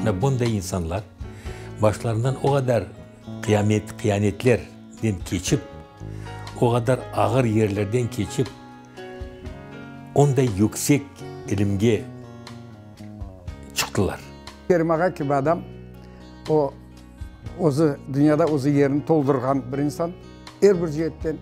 Mına bunday insanlar başlarından o qadar qıyamet, qıyanetlerden keçip, o qadar ağır yerlerden keçip, onday yüksek ilimge çıqtılar. Kerim ağa kibi adam, o, özü dünyada özü yerini toldurğan bir insan, er bir ceetten.